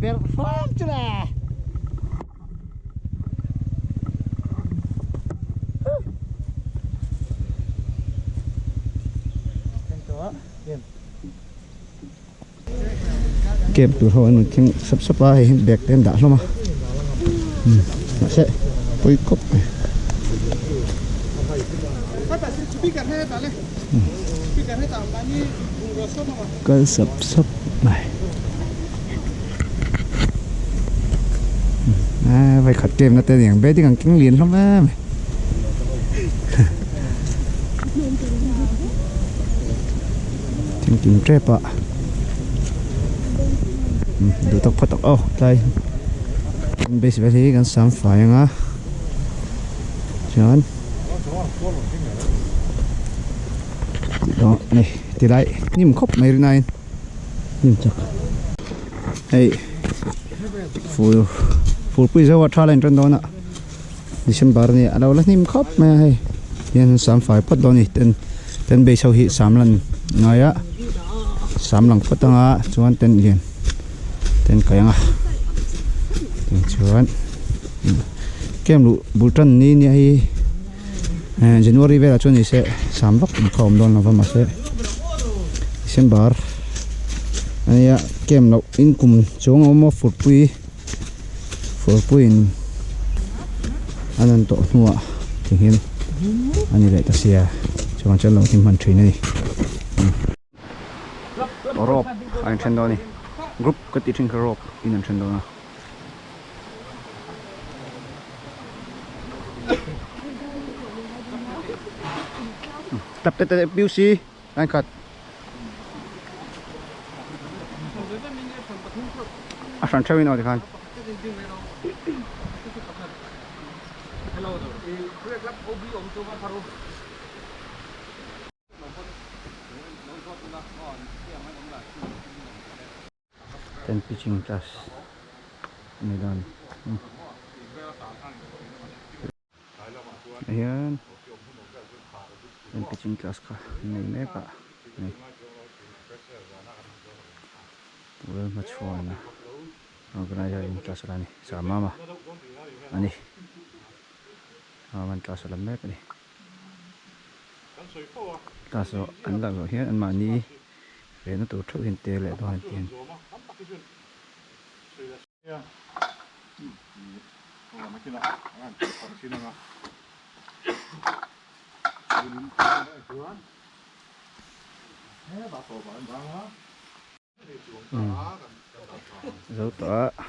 Verh hram chu le. Camp tur ho an rawn thleng sap sap a hei hi bag te an dah hlawm a mahse pawi khawp mai. Kal sap sap mai a vai khat kem na te aniang batting ang keng lian hlawm em mai thingkim tep a duh tawk phawt tak aw tlai base vel hi kan sam fai anga chuan. Ni tilai hnim khawp mai rin aiin hnim chak hei fur furpui zo a tha la intan dawn a December a ni a lo la hnim khawp mai a hei hian sam fai phawt dawn a ni ten ten base ho hi sam lan ngai a sam lang phawt anga chuan ten lian ten kai anga chuan. Camp luh bul tan ni nia hi January velah chuan ni se sam vak ang kha awm dawn lo va mahse December ania camp loh in kum chuang a awm a furpui furpui in an rawn tawh hnuah ti hian a ni leh ta sia chuan chuan lo hnim hman thin a ni. Rope a inthen dawn a ni group ka tih thin kha rope in an then dawn a. Tap te te piu si line khat a hran theuhin aw tikhan. Ten pitching class a ni dawn a hian ten pitching class kha an nei mek a ni tuna hmachhuan a organizer in class a la ni Samama a ni Samaman class a la mek a ni. Class zawh an lak zawh hian anmahni rehna tur theuh hian tel leh dawn an ti a ni. Zo tawh a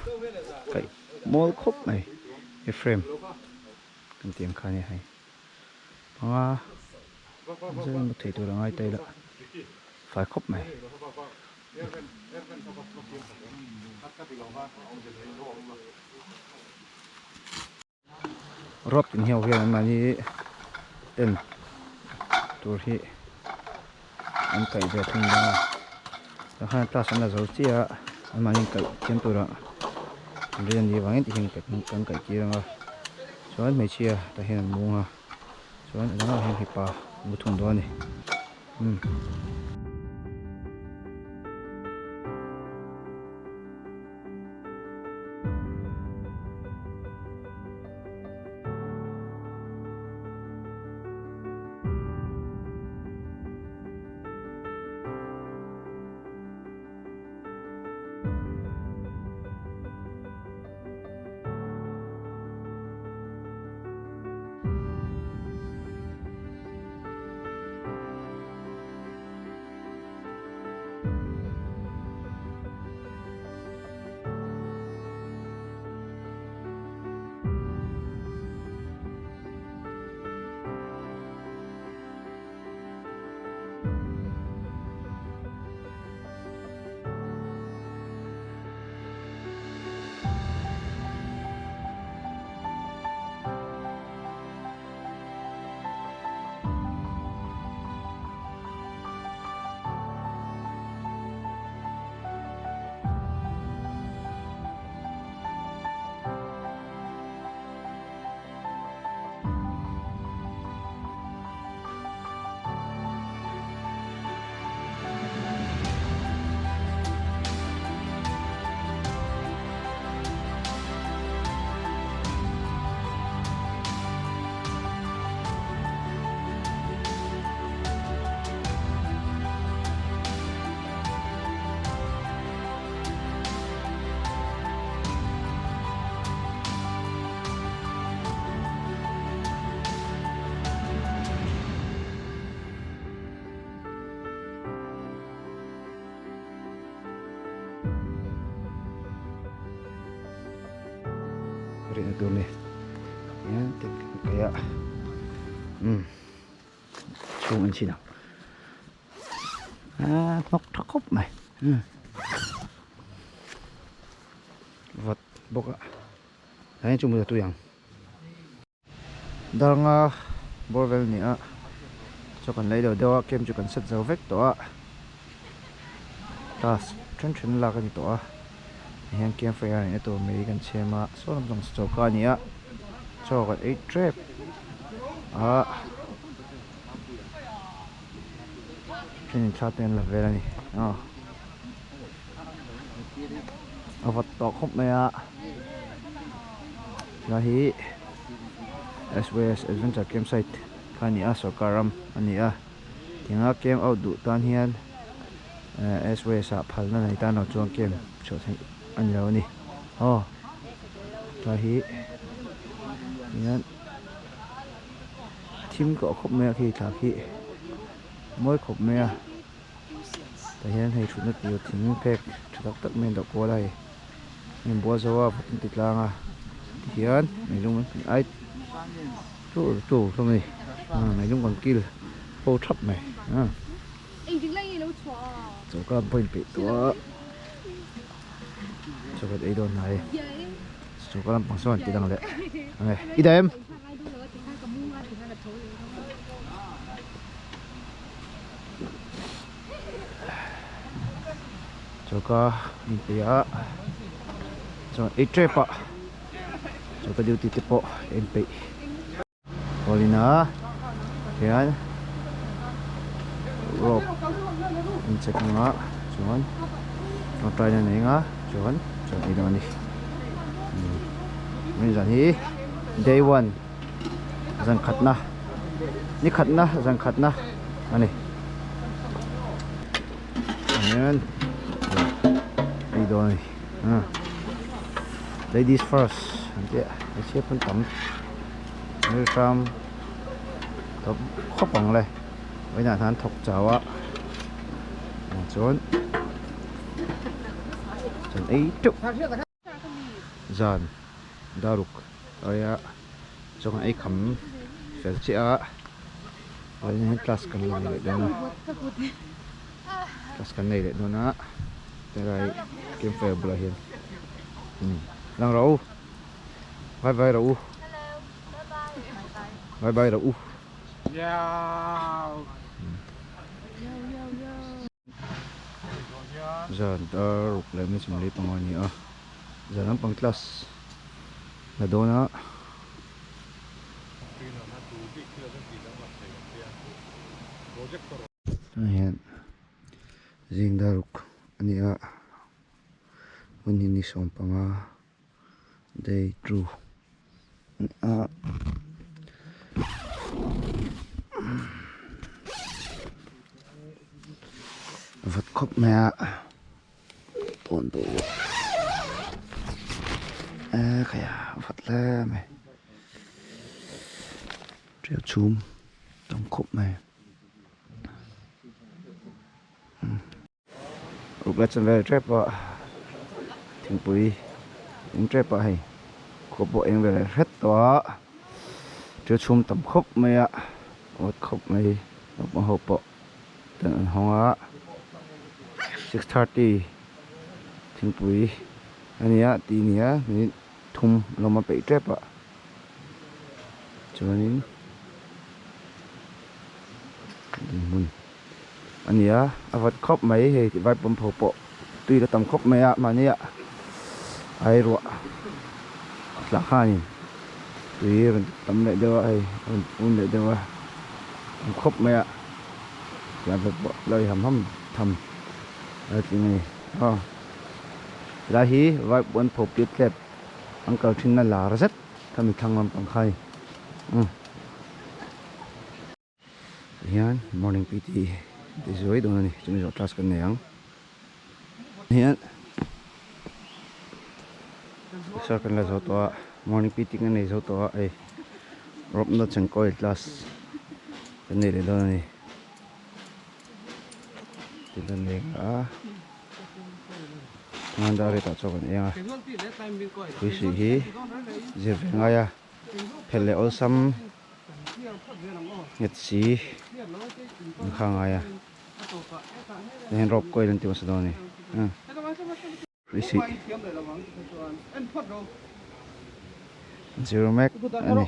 kaih mawl khawp mai he frame kan tih ang kha a nia hei panga zet in thei tur a ngai ta ila fai khawp mai. Rope in hiau hian anmahni tent tur hi an kaih ve thung dawn a tah khan class an la zo chiah a anmahni an kaih thiam turah an rin anih avangin tihian kan kaih tir ang a chuan hmeichhia tah hian an mung a chuan a dangah hian mipa an mu thung dawn a ni umm. rihna tur ni hian tent kan kaih a umm chhung an chhin ang aaa hnawk tha khawp mai umm vat bawk a tlai chu mut a tui ang. Darnga bawr vel ni a chaw kan lei deuh deuh a camp chu kan set zo vek tawh a class then then lak a ni tawh a ti hian camp fire neihna tur mai kan chhem a saw lam pang choka a ni a chaw kan ei tep a thenin thla te an la vel a ni aw a vawt tawh khawp mai a. Helai hi SYS Adventure Campsite kha a ni a sorkar ram a ni a tinga camp out duh tan hian SYS ah phalna nei tan lo chuan camp chhuah theih a ni lo a ni aw helai hi hian thim tawh khawp mai a khi thla khi mawi khawp mai a tah hian hei thutna tur thing phek tha tak tak mai an dawh kual a hei. Heng bual zo a vawt an ti tlang a tihian meilung an ai tur tur hlawm a ni meilung kan kil ho thap mai choka an pawh inpeih tawh a choka ei dawn hnai choka lampang sawn an ti dang leh enge i daih em. Choka in peih a chuan ei tep a choka duty te pawh a in peih pawlin a hian rope an check ang a chuan tawngtai na nei ang a chuan chuan ei dawn a ni hemi zan hi day one zan khatna ni khatna zan khatna a ni. Ayan. Ei dawn a ni. Ah. Ladies first. An tia. Hmeichhia pawn tam. Rilhram tawp khawp ang le. Vawiinah hian thawk chau a. Chuan chuan ei teuh. Zan daruk aia chuan ei kham fel chiah a vawiin hian class kan la nei leh dawn a class kan nei leh dawn a helai campfire bulah hian umm lang rawh u bye bye rawh u bye bye rawh u. Zan dar ruk leh minute sawmli panga a ni a zan lampang class la dawn a. Tunah hian zing dar ruk a ni a hun hi ni sawmpanga day two a ni a. Vat khawp mai a pawn pawh e khai a vat hle mai tiau chhum tam khawp mai. Ruk la chan vel tep a thingpui eng tep a hei khua pawh eng vel hret tawh a thil chhum tam khawp mai a awt khawp mai naupang ho pawh ten an hawng a 6:30 thingpui a ni a tih a ni a minute thum lawm a peih tep a chuanin dinhmun. A ni a, a vat khawp mai hei tih vai pawm pho pawh tui la tam khawp mai a mahni ah ai ruah tla khanin tui rawn tam leh deuh a hei a rawn pun leh deuh a tam khawp mai a tlai vat pawh lo i ham ham tham a tling a ni aw helai hi vai puan pho piat tlep an kal thin na lar zet khami thlang lampang kha a ni umm. Hian morning PT ti zuai dawn a ni chumi zawh class kan nei ang hian exer kan la zo tawh a morning PT kan nei zo tawh a hei rope na chengkawi class kan nei leh dawn a ni ti kan nei a. Chuan dar riatah chuan kan eng a, hrui hi zir ve ngai a, phelh leh awlsam nghet si an kha ngai a, hei hian rope coil an ti hmasa dawn a ni. Hrui suih zir mek a ni.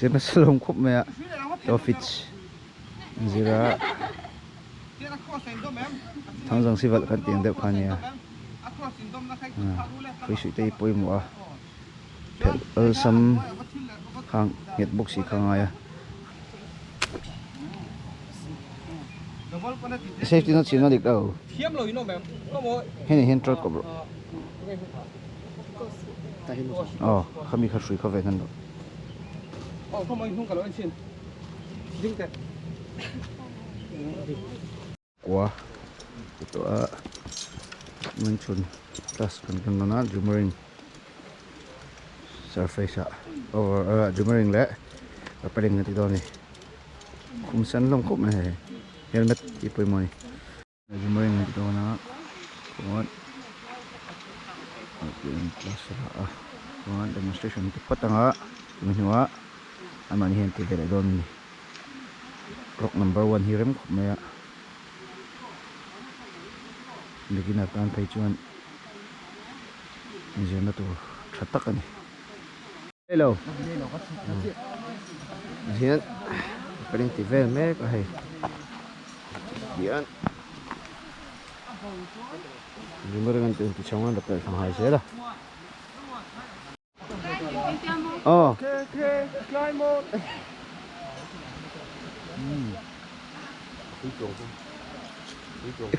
Zir nasa lawm khawp mai a toffits an zir a thangzang sivalh kan tih ang deuh kha a nia hrui suih te hi pawimawh a phelh awlsam kha nghet bawk si kha a ngai a safety na chhimna dik lo hemi hian truck kawp rawh. Aw khami kha hrui kha ve hnan loh. Kua ti tawh a Manchhun class kan rawn dawn a Jumaring surface ah over ah Jumaring leh rappelling an ti dawn a ni khum sen hlawm khawp mai hei helmet tih pawimawh a ni. Jumaring an ti dawn a chuan class a dah a chuan demonstration an ti phawt ang a chumi hnuah anmahni hian an ti ve leh dawn a ni. Rock number one hi rem khawp mai a beginner tan phei chuan inzirna tur tha tak a ni. Hello hian kan inti vel mek a hei hian ringawt an ti chhawng a lapel thla nghal zel a. Aw.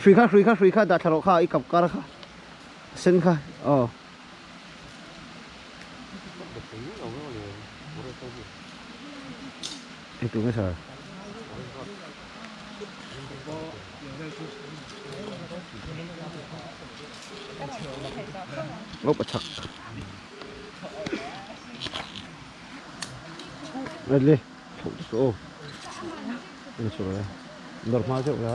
Hrui kha hrui kha hrui kha dah thla rawh kha i kap kar kha sen kha aw. Hei tu nge sir? Ngawp a chak. Red le, thok te chu aw. Eng chu le. Dawr hma zeuh la.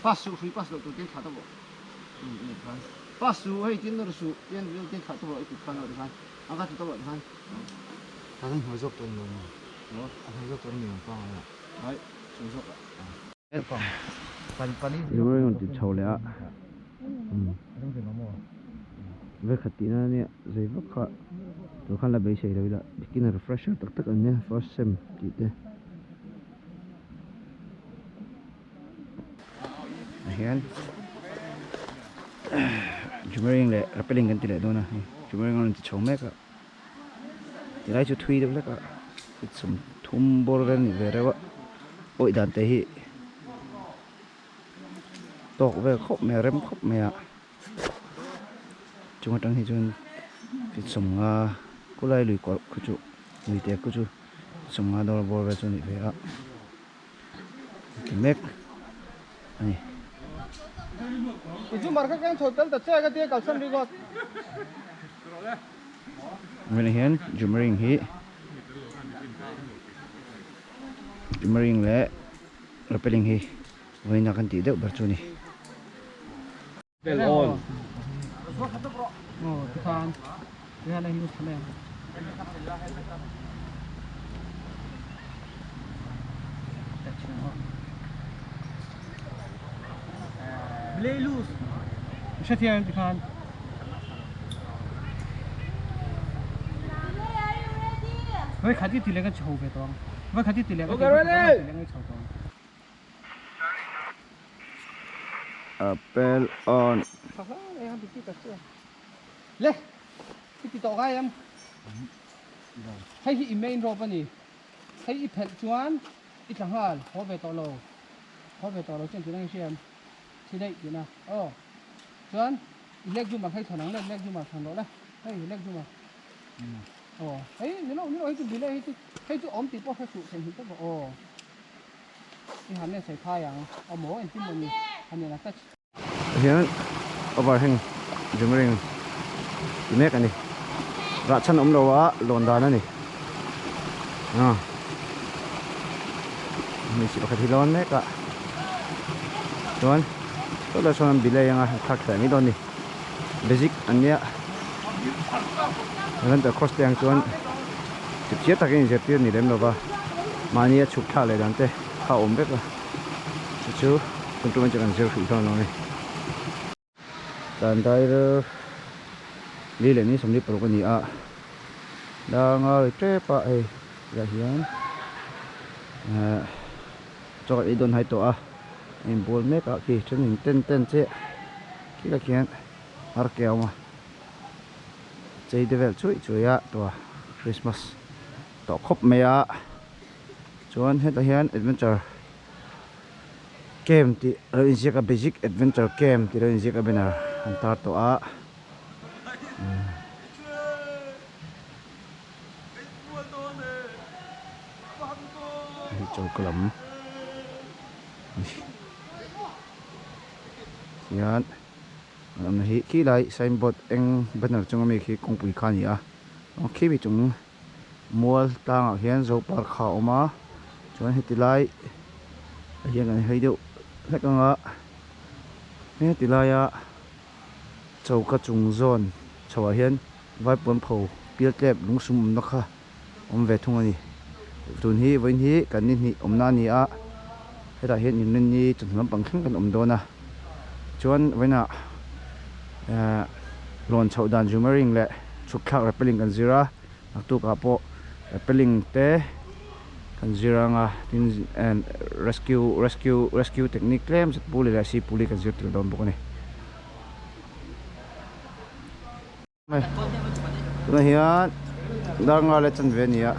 Pass su hrui pass loh tur ten thlah ta bawk pass su hei tin nawr su tin tin thlah ta bawk i kut khan loh tikhan a ka tlu ta bawk tikhan a hnuai zawk tur ni maw a hnuai zawk tur ni ang pangai a ai chung zawk a Lung rawn ti chho leh a vekhat tihna ania zei vak kha tur khan la beisei lo ila beginner fresher tak tak an nia first sem tih te. Hian jumaring leh rappelling kan ti leh dawn a hei jumaring a rawn ti chho mek a tilai chu thui deuh hlek a sawm thum bawr vel a ni ve reuh a awih dan te hi tawk vel khawp mai a rem khawp mai a chung atang hi chuan sawmnga khawlai lui kawrh khu chu lui te khu chu sawmnga dawr bawr vel chu a ni ve a. ti mek a ni. Vawiinah hian Jumaring hi Jumaring leh Rappelling hi vawiinah kan tih deuh ber chu a ni. Vai khat i ti leh ka chho ve tawh ang. Vai khat i ti leh ka ti ve tawh ang, ti leh ka chho tawh ang. Appel on. Le, i ti tawh ngai em? Hei hi i main rope a ni. Hei i phelh chuan i tla nghal, haw ve tawh lo. Haw ve tawh lo chuan tihna i hria em? Thi daih tihna. Aw. Chuan i leg zoom ah kha i thawn ang le, leg zoom ah thawn rawh le. Hei leg zoom ah. Aw, hei ni lo, ni lo hei chu bile hei chu hei chu awm tih pawh hre suh theihnghilh tawp rawh aw. I han len sawi phai ang. Aw maw engtin maw ni han nen a touch. Hian overhang jumping ti mek a ni. Rah chhan awm lo a lawn dan a ni. A hmeichhe pakhat hi lawn mek a chuan tawlai sawn an bilai anga an thlak thleh mai dawn a ni. Basic an nia Lantern cross te ang chuan chip chiar takin inzirtir ni lem lova mahni a chhuk thlak leh dan te kha a awm vek a chu chu tun tum chu kan zir hrih hlawm lo a ni. Tlan dair li leh ni 46 a ni a danga ri tep a hei tilai hian ehh chaw kan ei dawn hai tawh a a inbual mek a khi thenin ten ten chiah khilai khian har ke a awm a chei te vel chuih chuih a tua Christmas tawh khawp mai a chuan hetah hian adventure camp tih a lo inziak a basic adventure camp tih a lo inziak a banner an tar tawh a. Hei choka lam hian an awmna hi khi lai signboard eng banner chunga mi khi kawngpui kha a ni a khi mi chung mual tlangah hian zo park kha a awm a chuan heti lai ah hian kan hawi deuh hlek ang a heti laia choka chung zawn chho ah hian vaipuan pho pial tlep lungsum awmna kha awm ve thung a ni. Tun hi vawiin hi kan ni hnih awmna a ni a, hetah hian inrinni chawhnu lampang thleng kan awm dawn a, chuan vawiinah ehh lawn chhoh dan jumaring leh chhuk thlak rappelling kan zir a, naktukah pawh rappelling te kan zir ang a, tin rescue rescue rescue technique tlem zet puli leh si puli kan zir tel dawn bawk a ni. Tunah hian dar nga leh chanve a ni a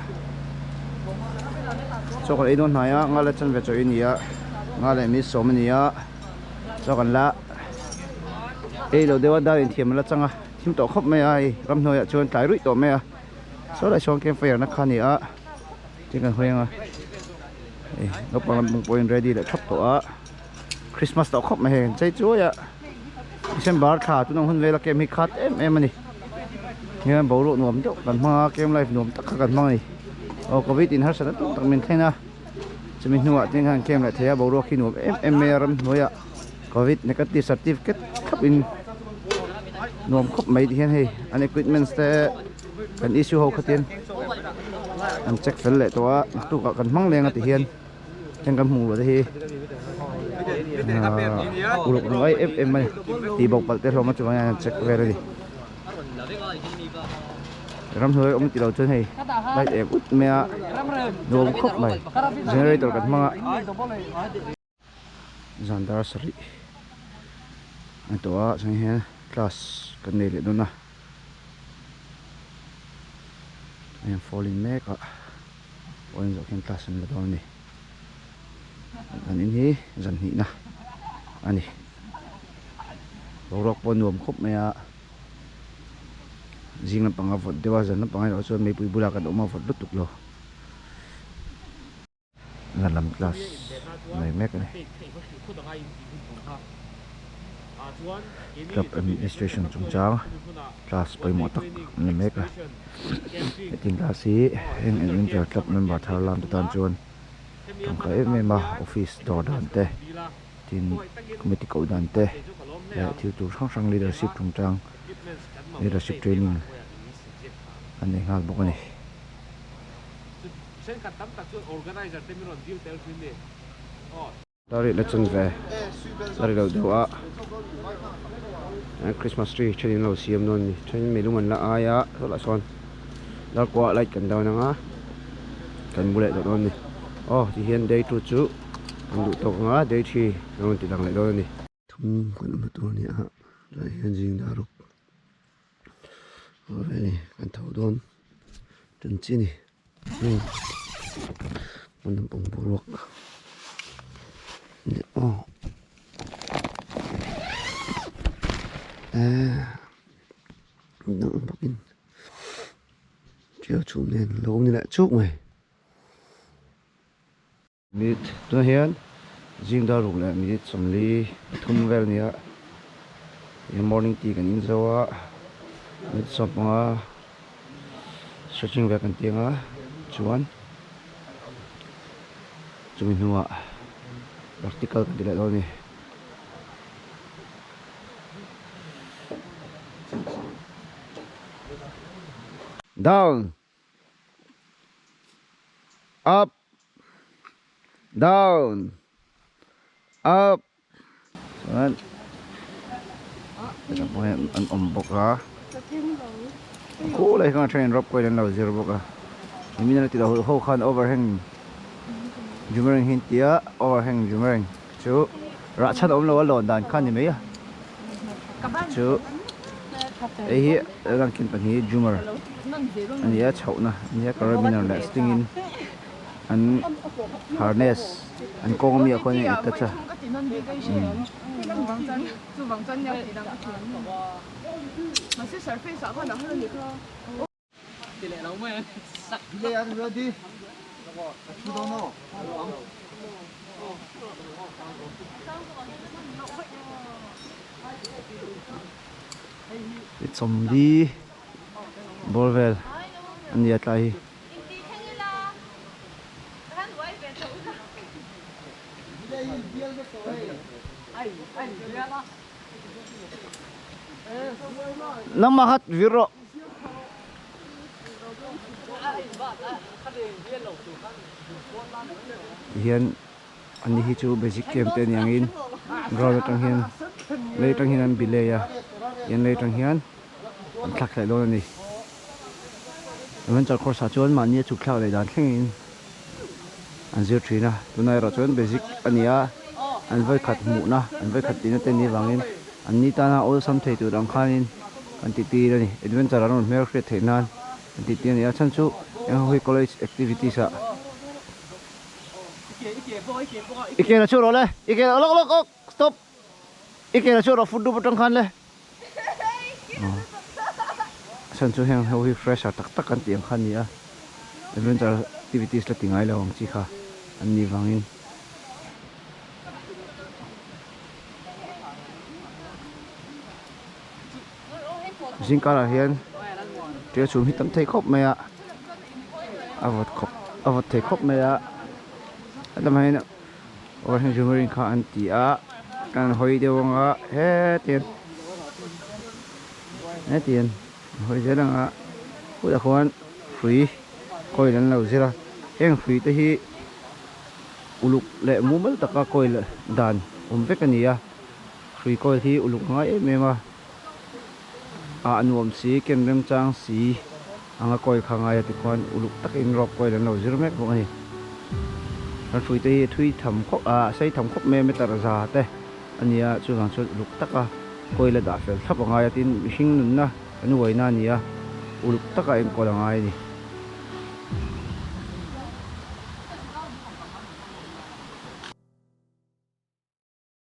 chaw kan ei dawn hnai a nga leh chanve chaw ei a ni a nga leh mi sawm a ni a chaw kan la ei lo deuh a dar inthiam a la chang a thim tawh khawp mai a hei ramhnuaiah chuan tlai ruih tawh mai a saw lai sawn campfire na kha a ni a tin kan hawi ang a hei naupang lampang pawhin ready leh thap tawh a. Christmas tawh khawp mai hei chei chuai a December thla tunang hun vela camp hi khat em em a ni hian boruak nuam deuh kan hmang a camp life nuam tak kha kan hmang a ni aw covid in harsatna tam tak min thlen a chumi hnuah te hian camp leh thei a boruak hi nuam em em mai a ramhnuai ah covid negative certificate thlap in nuam khawp mai ti hian hei an equipments te kan issue ho khatin an check fel leh tawh a naktuk ah kan hmang leng a ti hian. Heng kan hmuh te hi uluk nuai em em mai tih bawk palh te hlawm a chuvang hian an check vel a ni ramhnuai awm tilo chuan hei light eng ut mai a nuam khawp mai generator kan hmang a zan dar sarih a ni tawh a chuan hian class kan nei leh dawn a hei an falling mek a. Pawhin zawh khian class an la dawn a ni. An in hi zan hnihna a ni. Boruak pawh a nuam khawp mai a, zing lampang a vawt deuh a, zan lampang erawh chuan meipui bulah kan awm a vawt lutuk lo. Zan lam class nei mek a ni. Club administration chungchang class pawimawh tak an la mek a hetiang class hi heng adventure club member thar lam te tan chuan tangkai em em a office dawr dan te tin committee koh dan te leh thil tur hrang hrang leadership chungchang leadership training an nei nghal bawk a ni. Dar rih la chun ve dar rih loh deuh a Christmas tree then in lo siam dawn a ni then melung an la ai a sawlah sawn dar kuah light kan dawn ang a. kan mu leh tawh dawn a ni. Aw tihian day two chu kan duh tawk ang a, day three kan rawn ti lang leh dawn a ni. Thum kan awmna tur a ni a, tunah hian zing dar ruk awm ve a ni, kan tho dawn tan chi a ni. Hei hmun lampang boruak a ni aw eee dang bawkin tiau chhum nen lo awm ni leh chuk mai. Minute tunah hian zing dar ruk leh minute 43 vel a ni a, eng morning tea kan in zo a, minute 15 stretching vel kan ti ang a chuan chumi hnuah practical kan ti leh dawn a ni. Down up down up chuan hetah pawh hian an awm bawk a khulai khan a then in rope coil an lo zir bawk a nimin a ti lo ho khan overhang jumerang hi an ti a overhang jumerang chu rah chhan awm lo a lawn dan kha a ni mai a chu hei hi rangkhin pahnih jumar a ni a chhohna a ni a carabiner leh sting in an harness an kawng ami ah khuan in attach a Chawmli bawr vel a ni a tlai hi. Nangmah kha vir rawh. Tihian ani hi chu basic camp te aniang in ground atang hian lei atang hian an bilei a tihian lei atang hian an thlak thleh dawn a ni. Adventure course ah chuan mahni a chhuk thlak leh dan thleng in an zir thin a tunah erawh chuan basic a ni a an vawikhat hmuhna an vawikhat tihna te nih avangin an ni tana awlsam thei tur ang khanin an tih tir a ni adventure an rawn hmel hriat theih nan an tih tir a ni a chhan chu eng ho hi college activities ah i ke la chhuah rawh le i ke lawk lawk awk stop i ke la chhuah rawh foot dup atang khan le. A chhan chu heng ho hi fresher tak tak an tih ang kha a ni a, adventure activities la ti ngai lo ang chi kha an nih vangin. Zing karah hian tia chhum hi tam thei khawp mai a, a vawt khawp a vawt thei khawp mai a, hetlai hian Aw heng zumrin kha an ti a kan hawi deuh ang a hetiang hetiang an hawi zel ang a kutah khuan hrui coil an lo zir a heng hrui te hi uluk leh mumal taka coil dan awm vek a ni a hrui coil hi uluk a ngai em em a ah nuam si ken remchang si anga coil kha ngai a tikhuan uluk takin rope coil an lo zir mek bawk a ni. Kan hrui te hi a thui tham khawp ah a sei tham khawp mai a meter za te a ni a chuvang chuan uluk taka coil a dah fel thlap a ngai a tin mihring nunna kan uaina a ni a uluk taka enkawl a ngai a ni.